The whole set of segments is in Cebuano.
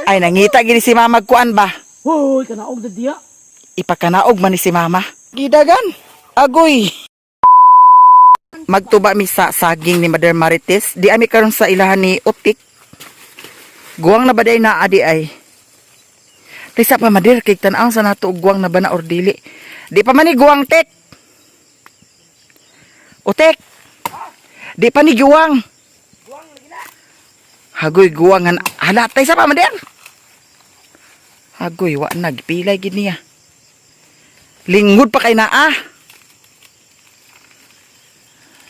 Ay, nangita gini si mama kuan ba? Hoy, kanaog na diya. Ipakanaog man ni si mama. Gidagan. Agoy. Magtuba mi sa saging ni Mother Marites. Di ami karon sa ilahan ni Otik. Guwang na ba day na adi ay? Tisa pa madir kay tan-aw sa nato og guwang na ba na or dili. Di pa man ni guwang, tek. Otek. Di pa ni guwang. Hagoy guwang nga hala tay sa pa madir. Hagoy wa na gipilay gid niya. Lingod pa kay naa.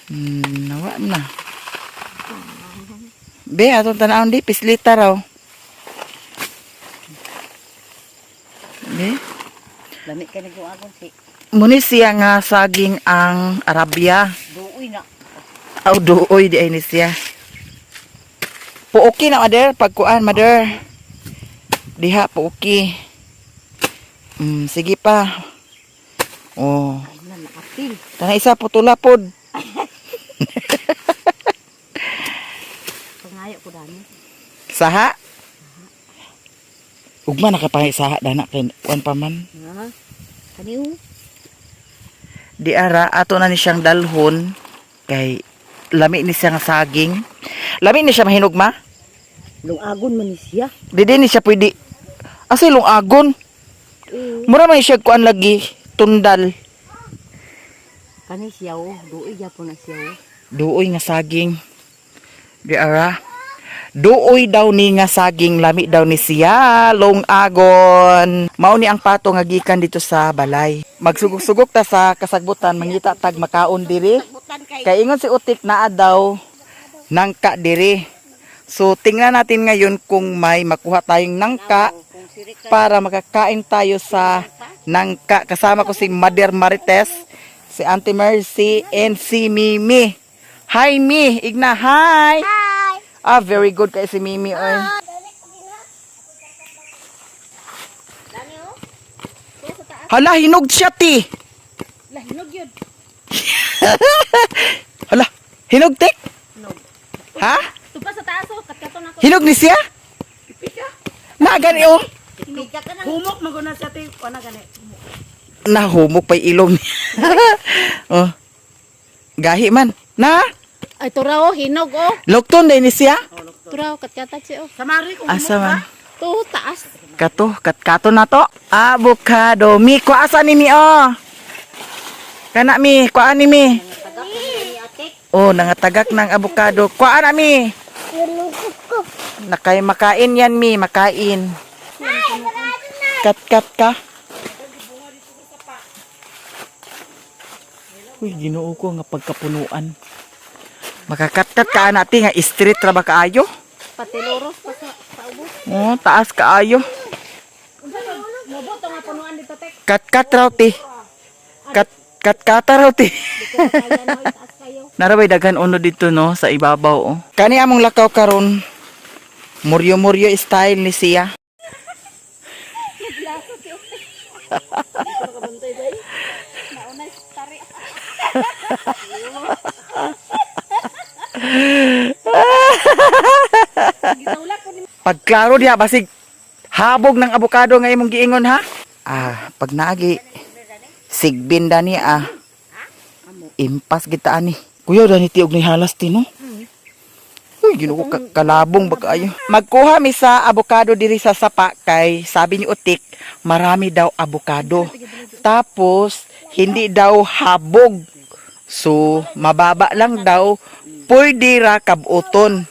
Nawa na. Be, atong tanawon di, pislita raw. Be, Lami ka nag-uagon si. muni siya nga saging ang Arabia. Duoy na. Aw, duoy di ay ni siya. Puoki na, mother. Pagkuan, mother. Diha, puoki. Sige pa. Oh. Ay na nakapil. Tanay isa, putula pod. Pangayo ko dani. Saha? Ugma nakapangi saha dana kay kuan pa man. Ha? Kaniyo. Di ara ato na ni siyang dalhon kay lami ni siya nga saging. Lami ni siya mahinog ma. Lungagon man ni siya. Di di ni siya pwede. Asa lungagon? Mura man siya kuan lagi tundal. Kani siya oh, duoy gyapon na siya oh. Duoy nga saging. Di ara. Duoy daw ni nga saging, lami daw ni siya, lungagon. Mao ni ang pato nga gikan dito sa balay. Magsugok-sugok ta sa kasagbutan, mangita tag makaon diri. Butan kay. Kay ingon si Utik naa daw nangka diri. So tingnan natin ngayon kung may makuha tayong nangka Kung sirik ka para makakain tayo sa nangka. Kasama ko si Mother Marites, si Auntie Mercy, and si Mimi. Hi, Mi! Igna, hi! Hi. Ah, very good kay si Mimi, oy. Hala, hinog siya, ti! lah hinog yun. Hala, hinog, tik? Hinog. Ha? Tupa sa taas oh, katkaton ako. Hinog ni siya? Na, gani, oh. Pika ka nang humok maguna siya ti ana gani. Nahumok pa'y ilong niya. Oh. Gahi man. Na? Ay turaw hinog oh. Lokton din ni siya? Turaw katkata siya oh. Samari kung Asa man? To taas. Kato, katkato na to. Avocado. Mi, kuasa ni mi, oh. Kana mi, kuan ni mi. Oh, nangatagak ng avocado. Kuan na mi. Nakay makain yan mi, makain. Kat kat ka. Uy, Ginoo ko nga pagkapunuan. Makakatkat ka na nga street ra ba kaayo? Patiloros pa sa paubos. Oh, taas kaayo. Moboto nga punuan dito tek. Kat-kat raw ti. Kat kat kata raw ti. Kaya no itaas kayo. Narabay daghan uno dito no sa ibabaw oh. Kani among lakaw karon. Muryo-muryo style ni siya. Nauna tari. Gitulak ko ni Pagklaro diha basig habog ng abokado nga imong giingon ha. Ah, pag naagi sigbin dani ah. Impas kita ani. Kuya dani ti og ni halas ti no. Uy, Ginoo ko, kalabong ba kaayo. Magkuha mi sa abokado diri sa sapa kay sabi ni Utik, marami daw abokado. Tapos hindi daw habog. So, mababa lang daw, pwede ra kabuton.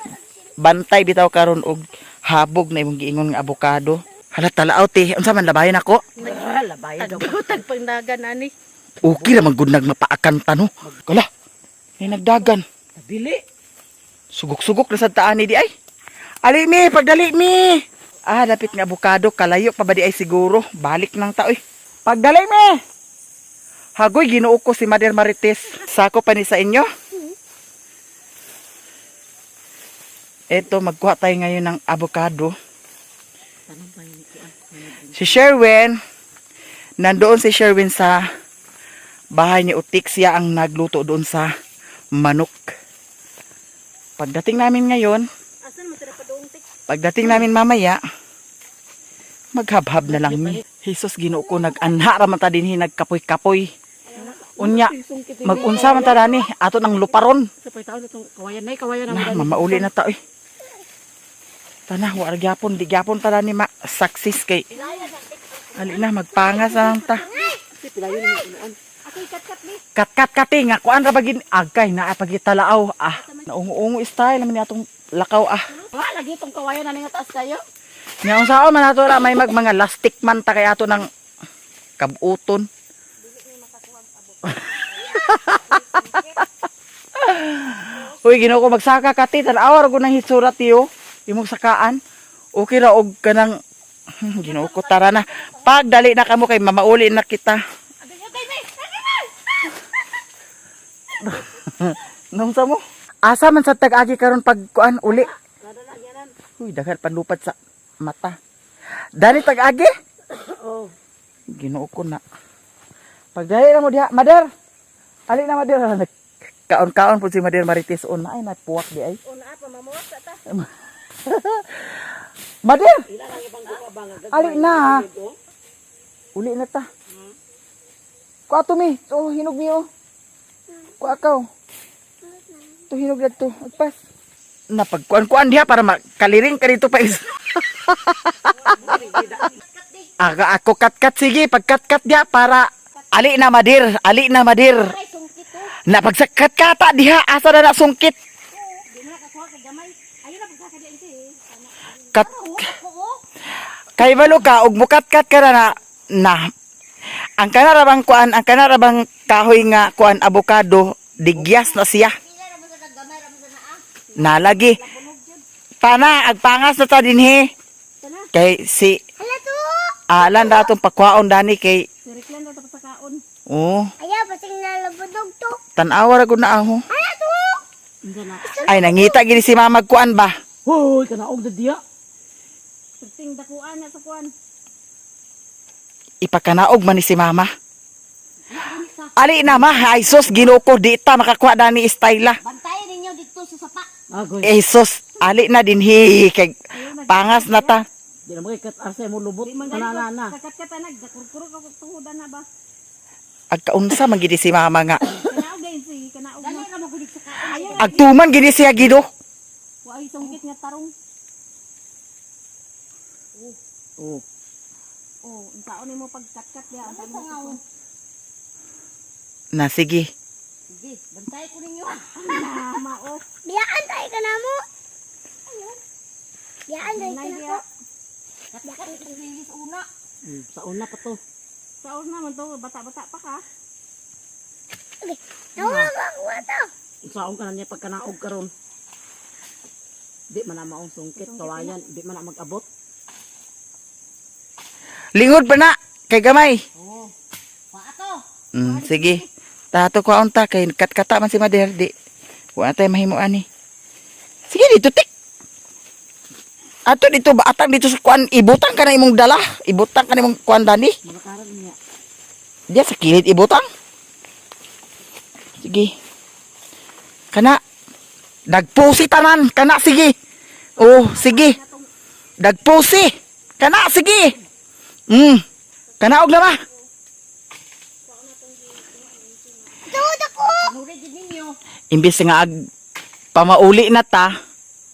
Bantay bitaw karon og habog na imong giingon nga abokado. Hala talaaw ti, unsa man labayon ako? Ah, labay daw. Tagpangdagan ani. Okay ra man gud nagmapaakan ta no. Kala, may nagdagan. Dili. Sugok-sugok na sa taan ni di ay. Ali mi, pagdali mi. Ah, dapit nga abokado, kalayo pa ba di ay siguro. Balik nang taoy. Pagdali mi. Hagoy, Ginoo ko si Mother Marites. Sako pa ni sa inyo. Eto, magkuha tayo ngayon ng abokado. Si Sherwin, nandoon si Sherwin sa bahay ni Utik. Siya ang nagluto doon sa manok. Pagdating namin ngayon, Asan mo tira pa doon tek? pagdating namin mamaya, Maghabhab na lang mi. Jesus, Ginoo ko, nag-anha ra man ta dinhi, nagkapoy-kapoy. Unya, mag-unsa man ta dani, ato nang luparon. Sa pagtaon itong kawayan na, kawayan Na, mamauli na ta oy. Tana, wa ra gyapon, di gyapon ta dani ma success kay. Ali na, magpangas na lang ta. Kat-kat kati nga kuan ra bagin agkay naa pagitalaaw ah. Naungo-ungo style naman ni atong lakaw ah. Wala lagi itong kawayan na nga taas kayo. Nga unsaon man ato ra may mag mga lastik man ta kay ato ng kabuton. Uy, Ginoo ko magsaka kati tan-awa ra ko nang hitsura tiyo. Imong sakaan. Okay ra og kanang Ginoo ko, tara na. Pagdali na kamo kay mamauli na kita. Nung sa mo? Asa man sa tag-agi karon pag kuan uli? Uy, daghan panlupad sa mata. Dali tag-agi? Oo. Ginoo ko na. Pagdali na mo diha, Mader. Ali na, Mader. Kaon-kaon po si Mader Marites on ay nagpuwak di ay. Una pa mamuwak sa ta. Mader. Ali na. Uli na ta. Kuha to mi. Oh, hinog mi oh. Kuha ka oh. To hinog na to. Agpas. Napagkuan-kuan diha para makaliring ka dito pa isa. Aga ako kat-kat, sige, pagkat-kat diha para ali na, Madir, ali na, Madir. Ay, sungkit to. Napagsakat-kata diha asa na na sungkit. Di mo nakakuha kay gamay. Ayun na pagsaka di eh. Kat Ako oh. Kay balo ka og mukat-kat ka na na, na. Ang kanarabang kuan, ang kanarabang kahoy nga kuan abokado, digyas na siya. Nalagi. Pana, agpangas na ta dinhi. Kay si Hala to! Alan da atong pakwaon dani kay Si Riklan na tapos sa kaon. oh, Ayaw, basing nalabudog to. tan-awa ra gud na aho. Hala to! Ay nangita gini si mama kuan ba. Hoy, kanaog na diya. Ting dakuan na sa kuan. Ipakanaog man ni si mama. Ali na ma, ay sus, Ginoo ko di ta makakuha dani istayla. Bantayan ninyo dito sa sapa. Agoy. Eh sus, ali na dinhi kay pangas na ta. Di na mga kat-arsa mo lubot. Di man Tanana na. Kakat ka tanag, dakurkuro ka tuhudan na ba. Agkaunsa man gid si mama nga. Kanaog din si kanaog. Dali ra mo gulig sa kaon. Ayaw. Agtuman gid siya gido. Wa ay sungkit nga tarong. Oh. Oh, unsaon nimo pagkatkat diha? Ano sa ngaw? Na sige. Sige, bantay ko ninyo. Tama oh. Biyaan tayo ka na mo. Biyaan tayo ka na ko. Katkat ka una. Sa una pa to. Sa una man to, bata-bata pa ka. Nawala ba ako to? Saon ka na niya pagkanaog karon. Di man na maong sungkit, kawayan, di man na mag-abot. Lingod pa na kay gamay. Oh. Paato. Sige. Tato ko unta kay katkata man si Mader di. Wa na tayo mahimo ani. Sige dito tik. Ato dito ba atang dito sa kuan ibutang ka na imong dala, ibutang ka na imong kuan dani. Makakaran niya. Diya sa kilid ibutang. Sige. Kana dagpusi tanan, kana sige. Oh, sige. Dagpusi. Kana sige. Kana og na ba? Panuri gid ninyo. Imbis nga ag pamauli na ta,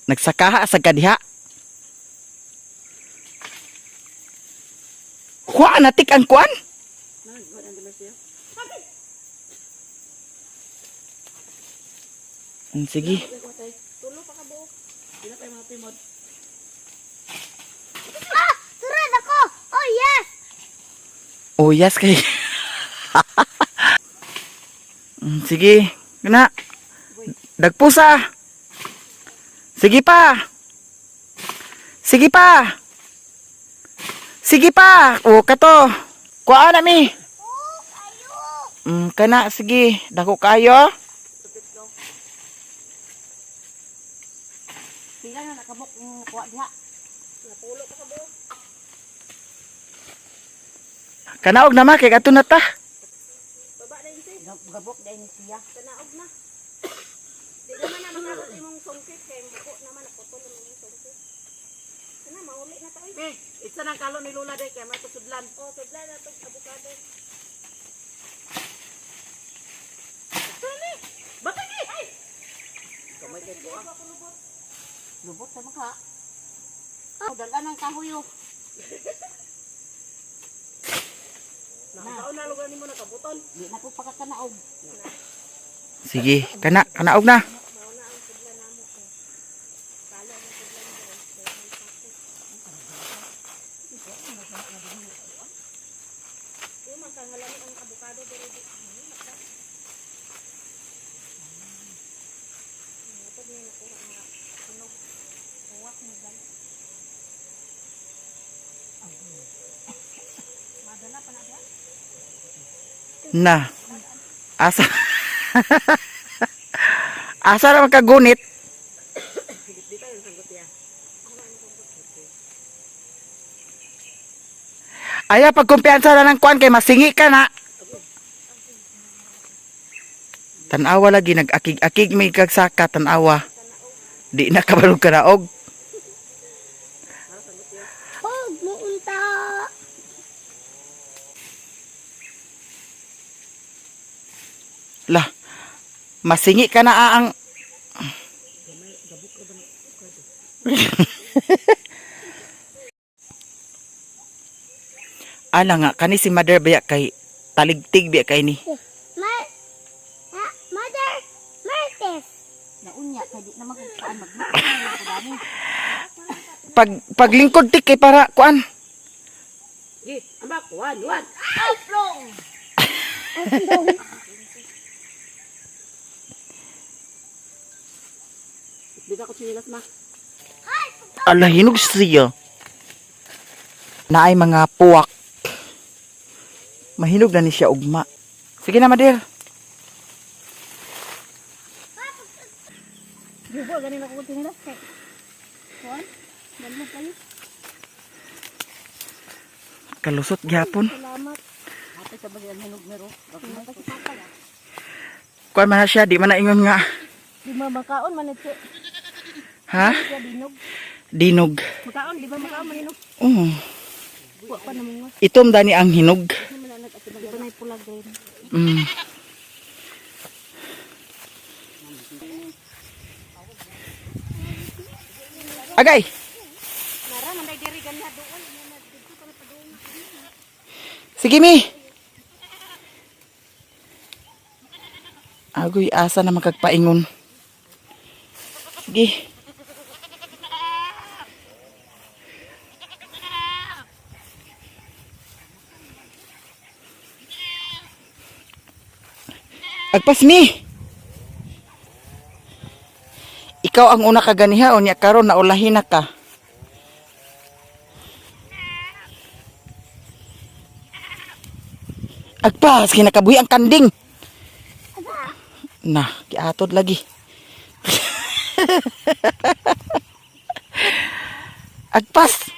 nagsakaha sa kadiha. Kuha na tik ang kuan. Sige. Ah! Surad ako! Oh, yes! Oh, yes kay. Sige. Na. Dagpusa. Sige pa. Sige pa. Sige pa. O kato. Kuha na mi. Kana sige. Dako kayo. Pila na nakabok ng kuha diha. Kanaog na ma kay kato na ta. Gabok dahil siya. Kanaog na. Di naman na makabot imong sungkit kay muko naman naputol ang imong sungkit. Na, mauli na ta oy. Eh, isa nang kalo ni Lola day kay may tusudlan. Oh, sudlan na tong avocado. Batay ni. Ay. Kamay kay ko ah. Lubot sa mukha. Oh, dala ng kahoy oh. Nakaon na lugar nimo nakabuton. Di na ko pakakanaog. Sige, kana, kanaog na. Mauna ang sudlan namo ko. Kalo ang sudlan guys. Kaya may sakit. Yung magkangalami ang avocado pero di ano mata. Matod na nakuha nga tunog. Uwak mo guys. Madala pa na siya. Na. Asa. Asa na magkagunit? Aya, pagkumpiyansa na ng kuan kay masingi ka na. Tanawa lagi nag-akig-akig may kagsaka tanawa. Di na kabalog kanaog. Pag muunta. Lah. Masingi ka na ah, ang Ala nga kani si mother biya kay taligtig biya kay ni. Ma ha, Mother Martes. Naunya kay di na magkuan magbuot ko dani. Pag paglingkod tik kay para kuan. Gi, ambak, one, one. Bigla ko sinilas ma. Ala hinog siya. Naay mga puwak. Mahinog na ni siya ugma. Sige na, Madir. Jubo gani na ko tinilas kay. Kuan? Dalmo kayo. Kalusot gyapon. Salamat. Ate sa bagay ang hinog mero. Salamat si Papa. Kuan man na siya, di man na ingon nga. Di ba makaon man ito? Ha? Siya dinog. Dinog. Makaon, di ba makaon man hinog? Oh. Wa pa na mo. Itom dani ang hinog. Di ba na pulag rin. Agay. Nara man day diri ganha doon. Dito pa na padoon. Sige mi. Agoy asa na makagpaingon. Sige. Agpas mi. Ikaw ang una kaganiha unya karon na ulahin na ka. Agpas kinakabuhi ang kanding. Na, giatod lagi. Agpas.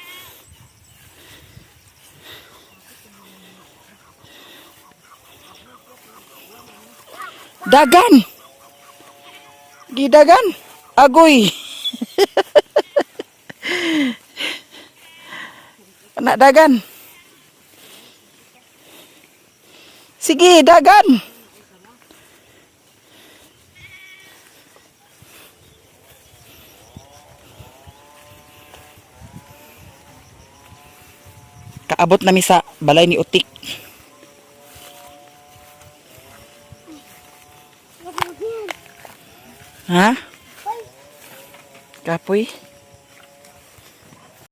Dagan. Gidagan. Agoy. Anak dagan. Sige, dagan. Kaabot nami sa balay ni Utik. Ha? Kapoy?